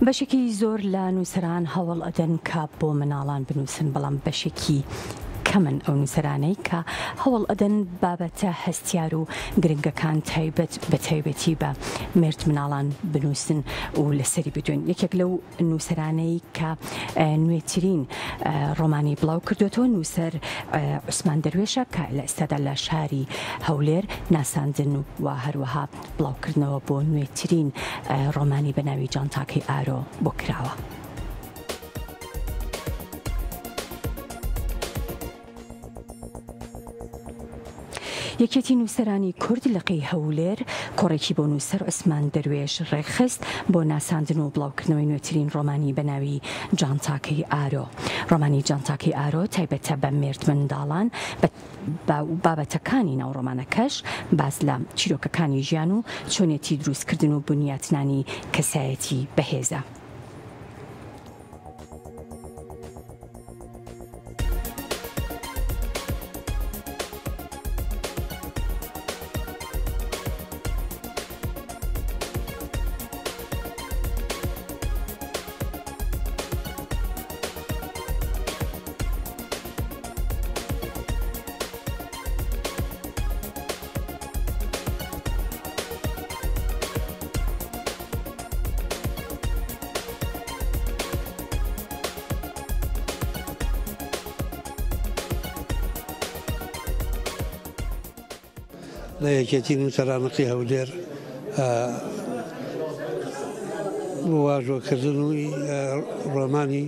بەشێکی زۆر لە نووسەران هەوڵ ئەدەن کە بۆ مناڵان بنووسن، بەڵام بەشێکی کەمن ئەو نووسەرانەی کە هەوڵ ئەدەن بابەتە هەستیار و گرنگەکان تایبەت بە تایبەتی بە مێرد مناڵان بنووسن و لەسەری بدوێن. یەکێک لەو نووسەرانەی کە نوێترین ڕۆمانی بڵاو کردوێتەوە نووسەر عوسمان دەروێشە کە لە ئێستادا لە شاری هەولێر ناساندن و هەروەها بڵاوکردنەوە بۆ نوێترین ڕۆمانی بە ناوی جانتاکەی ئارۆ بۆ کراوە. یەکێتی نووسەرانی کورد لقی هەولێر کۆڕێکی بۆ نووسەر عوسمان دەروێش ڕێکخست بۆ ناساندن و بڵاوکردنەوەی نوێترین ڕۆمانی بە ناوی جانتاکەی ئارۆ. ڕۆمانی جانتاکەی ئارۆ تایبەتە بە مێردمنداڵان بە بابەتەکانی ناو ڕۆمانەکەش باس لە چیرۆکەکانی ژیان و چۆنێتی دروستکردن و بنیاتنانی کەسایەتی بەهێزە. لە یەکێتی نووسەرانقی هەولێر بۆ واژۆکردن و ڕۆمانی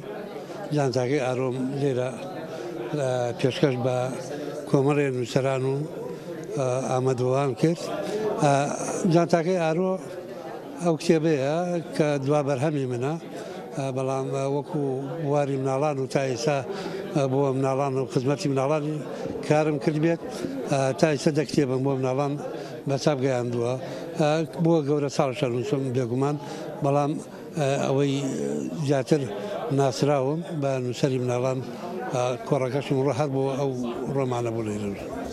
جانتاکەی ئارۆم لێرە پێشکەش بە کۆمەڵێ نووسەران و ئامادەبووان کرد. جانتاکەی ئارۆ ئەو کتێبەیە کە دوا بەرهەمی منە، بەڵام وەکو بواری مناڵان و تا ئێستا بۆ مناڵان و خزمەتی مناڵانی کارم کردبێت تا ئێستا دە کتێبم بۆ مناڵان بە چاپ گەیاندووە بۆ گەورە ساڵ شەنووسم بێگومان بەڵام ئەوەی زیاتر ناسراوم بە نووسەری مناڵان کۆڕەکەشم ڕۆ هەر بۆ ئەو ڕۆمانە بوو لێرە.